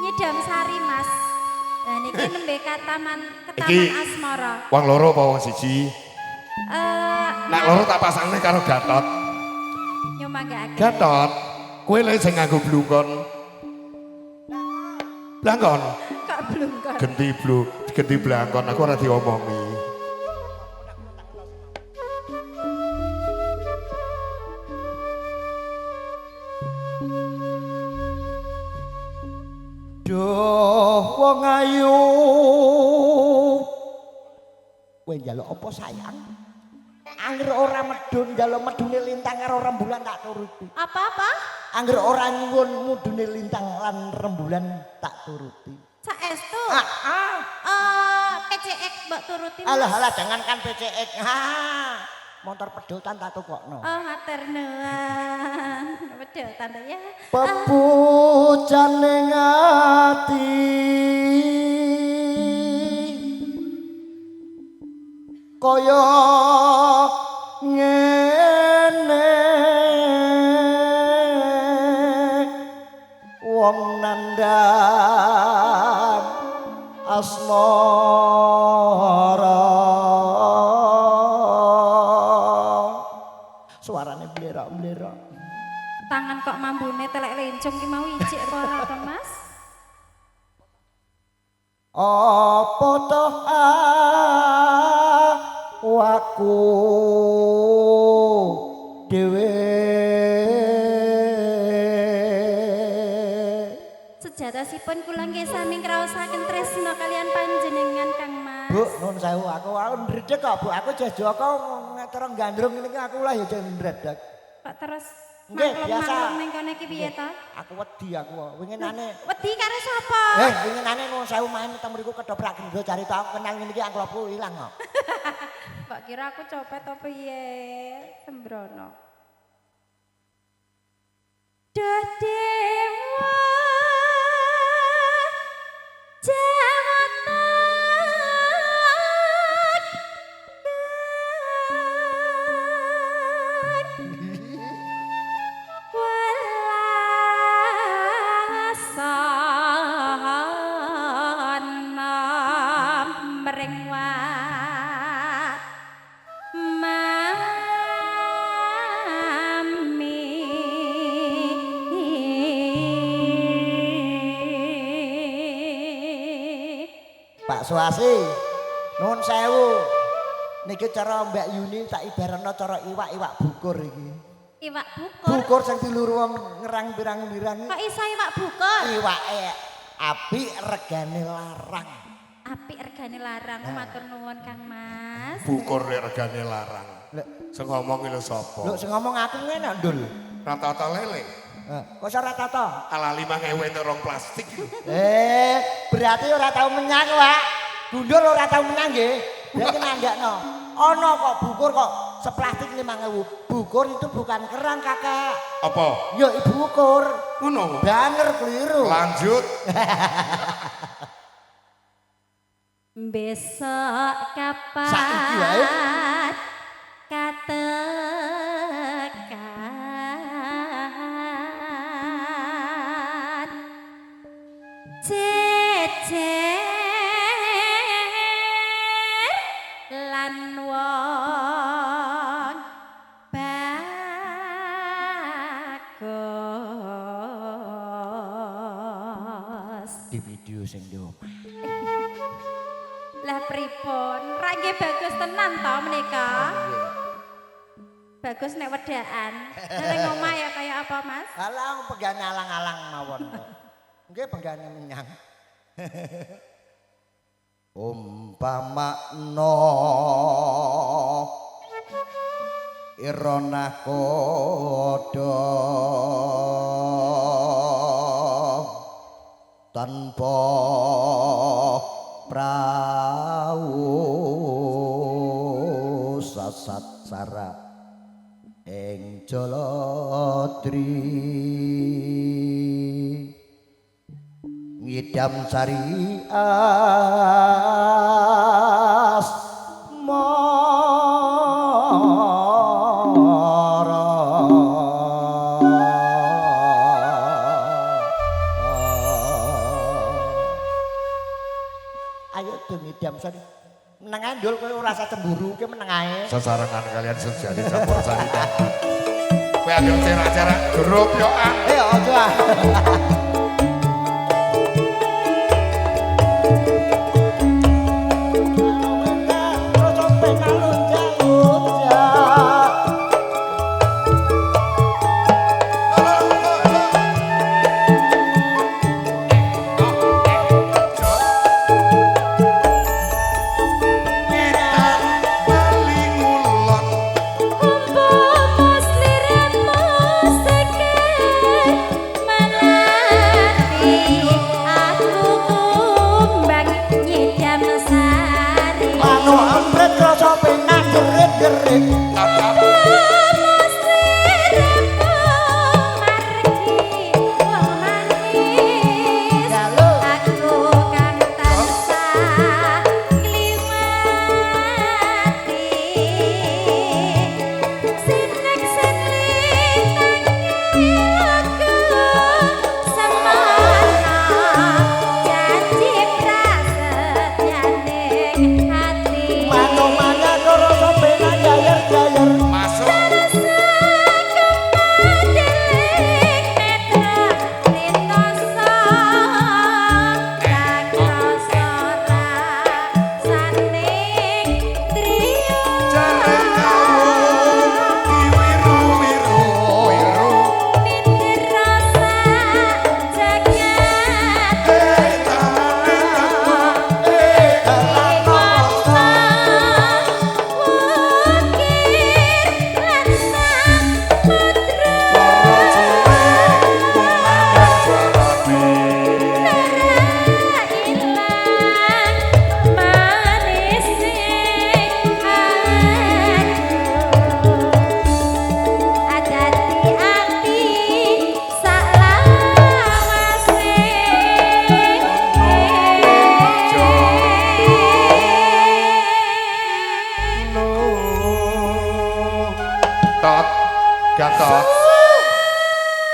Nyidam sari, Mas. Lah niki nembe kataman ketaman Iki asmara. Wong loro apa wong siji? Nek loro tak pasangne karo Gatot. Nyumanggaaken. Gatot, kowe lho sing nganggo blungkon. Blangkon. Kok blungkon? Genti blangkon aku ora diomongi. Duh wong ayu. Kowe njaluk apa sayang? Angger ora medun njaluk medune lintang karo rembulan tak turuti. Apa-apa? Angger ora nyuwun mudune lintang lan rembulan tak turuti. Saestu? Heeh. PCX mbok turuti. Mas. Alah alah jangankan PCX. Ha. Motor pedotan tak tukokno. Oh, matur nuwun. Pedotan ta ya. Pepujane ati kaya ngene wong nandhang asmara. Suarane blerak-blerak. Tangan kok mambune telek lencung ki mau ijik apa ora to, Mas? Apa toh awakku dhewe? Sejatosipun kula nggih sami ngraosaken tresna kalian panjenengan Kang Mas. Bu, nun sewu aku ndredeg kok, Bu. Aku jeh Joko ngeterong gandrung ngene iki aku lah ya jeh ndredeg. Kok terus nggih, biasa. Maklum ning kene iki piye ta? Aku wedi aku. Winginane wedi karo sapa? Winginane nuwun sewu main teng mriku ketoprak gendro carita aku kenal ngene iki angklopku ilang kok. Mbak kira aku copet apa piye? Sembrono. Duh dewa Jawata Pak Suwasi, nuwun sewu. Niki cara Mbak Yuni tak ibarana cara iwak-iwak bukur iki. Iwak bukur? Bukur sing diluru wong ngerang pirang-pirang. Kok iso iwak bukur? Iwake apik regane larang. Apik regane larang, matur nuwun Kang Mas. Bukur lek regane larang. Sing ngomong lho sapa? Lho sing ngomong aku ngene Ndul. Rata-rata lele. Kok iso rata-rata? Ala 5.000 entuk rong plastik. Berarti ora tau menyang, Pak. Gundul ora tau menyang nggih. Berarti nanggakno. Ana kok bukur kok seplastik 5.000. Bukur itu bukan kerang, Kakak. Apa? Ya ibu ukur. Ngono. Banger keliru. Lanjut. Besok kapan? Saiki wae. Katekan jejer lan wong bagus. Di video sing di omah. Lah pripun? Ra nggih bagus tenan to menika. Bagus nek wedaan. Nek omah ya kaya apa, Mas? Alah penggane alang-alang mawon kok. Nggih penggane menyang. Umpamakna irona kodha tanpa prau sasat sarak ing jaladri ngidam sari asmara. do ngidam sari. Meneng ae ndul kowe ora usah cemburu, kowe meneng ae. Sesarengan kalian sejati campur sari. Kowe anggere cerak-cerak grup yo ah. Eh aja ah.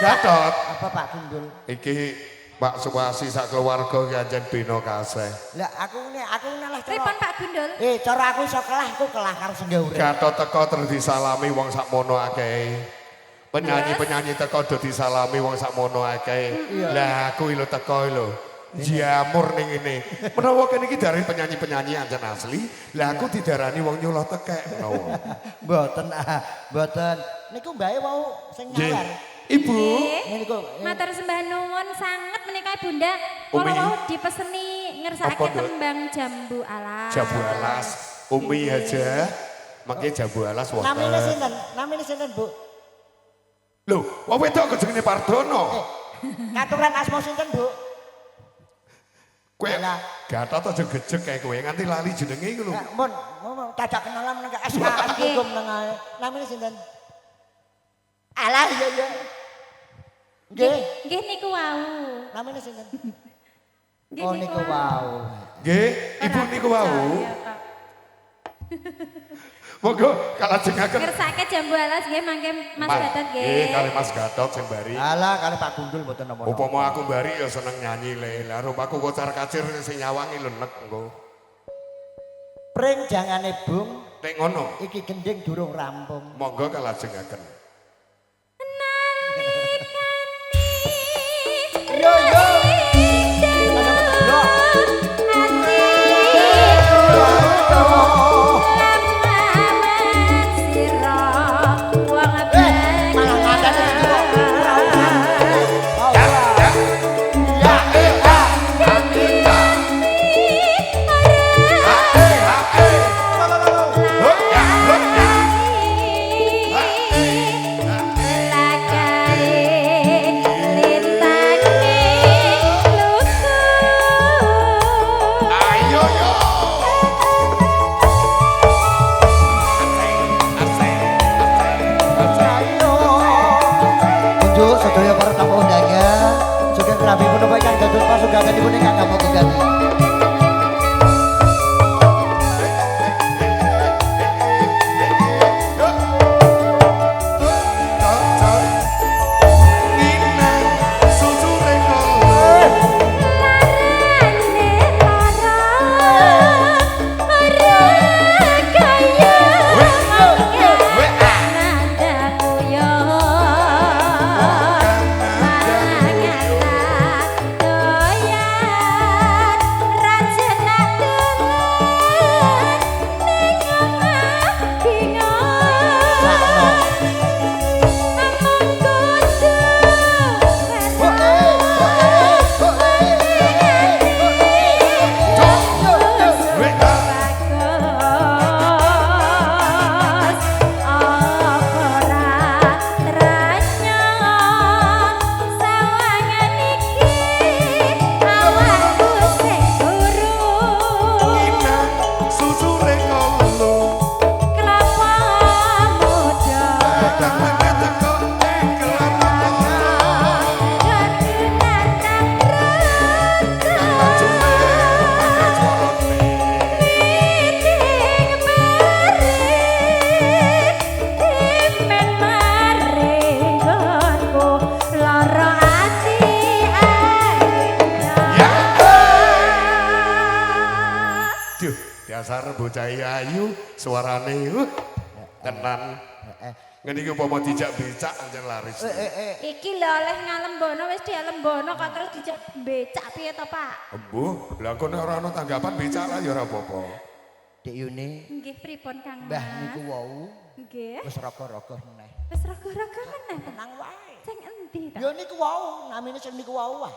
Gatot. Apa Pak Gundul? Iki Pak Suwasi sak keluarga ki anjen bina kaseh. Lah aku ngene, aku ngalah cara. Pripun Pak Gundul? Cara aku iso kelah, aku kelah karo sing gawe urip. Gatot teko terus disalami wong sakmono akeh. Penyanyi-penyanyi teko do disalami wong sakmono akeh. Lah aku lho teko lho. Jamur ning ngene. Menawa kene iki diarani penyanyi-penyanyi anjen asli, lah aku didarani wong nyuloh tekek menawa. Mboten ah, mboten. Niku mbae wau sing nyawar. Ibu, matur sembah nuwun sanget menika Bunda. Kala wau dipeseni ngersakake tembang jambu alas. Jambu alas, Umi aja. Mangke jambu alas wonten. Namine sinten? Namine sinten, Bu? Lho, wong wedok kok jenenge Pardono. Katuran asma sinten, Bu? Kowe Gatot aja gejek kae kowe nganti lali jenenge iku lho. Mun, dadak kenalan meneng SKS iku meneng ae. Namine sinten? Alah iya iya. Nggih. Nggih niku wau. Namine sinten? Oh niku wau. Nggih, Ibu niku wau. Monggo kalajengaken. Ngersake jambu alas nggih mangke Mas Gatot nggih. Nggih kali Mas Gatot sing bari. Alah kali Pak Gundul mboten napa-napa. Upama aku bari ya seneng nyanyi le. Lah rupaku kocar-kacir sing nyawangi lho nek engko. Pring jangane bung. Nek ngono. Iki gending durung rampung. Monggo kalajengaken. Yo yo. Sedaya para tamu undangan, sugeng rawuh punapa ingkang dados pasuganipun ingkang namung keganti. Larane lara. Dasar bocah ayu suarane tenan. Ngene iki umpama dijak becak anjen laris. Iki lho oleh ngalembono wis dialembono kok terus dijak becak piye to, Pak? Embuh, lha kok nek ora ana tanggapan becak lah ya ora apa-apa. Dik Yuni, Nggih pripun Kang Mas? Mbah niku wau Nggih. wis raga-raga meneh. Wis raga-raga meneh. Tenang wae. Sing endi ta? Ya niku wau, namine sing niku wau ah.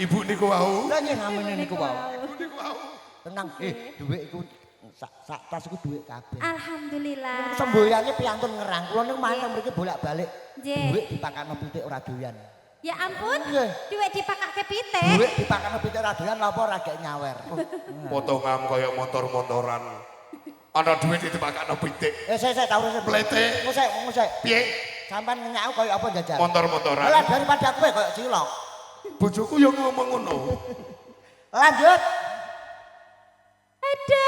Ibu niku wau. Lah nggih namine niku wau. Ibu niku wau. Tenang, dhuwit iku sak tas iku dhuwit kabeh. Alhamdulillah. Semboyane piantun ngerang. Kula niku main teng mriki bolak-balik. Nggih. Dhuwit dipakano pitik ora doyan. Ya ampun, Nggih. dhuwit dipakake pitik. Dhuwit dipakano pitik ora doyan lha apa ora gek nyawer. Potongan kaya motor-motoran. Ana dhuwit dipakakno pitik. Sik sik tau sik. Plete. Ngusik, ngusik. Piye? Sampean ngenyak aku kaya apa jajal? Motor-motoran. Lah daripada kowe kaya cilok. Bojoku yo ngomong ngono. Lanjut. Ada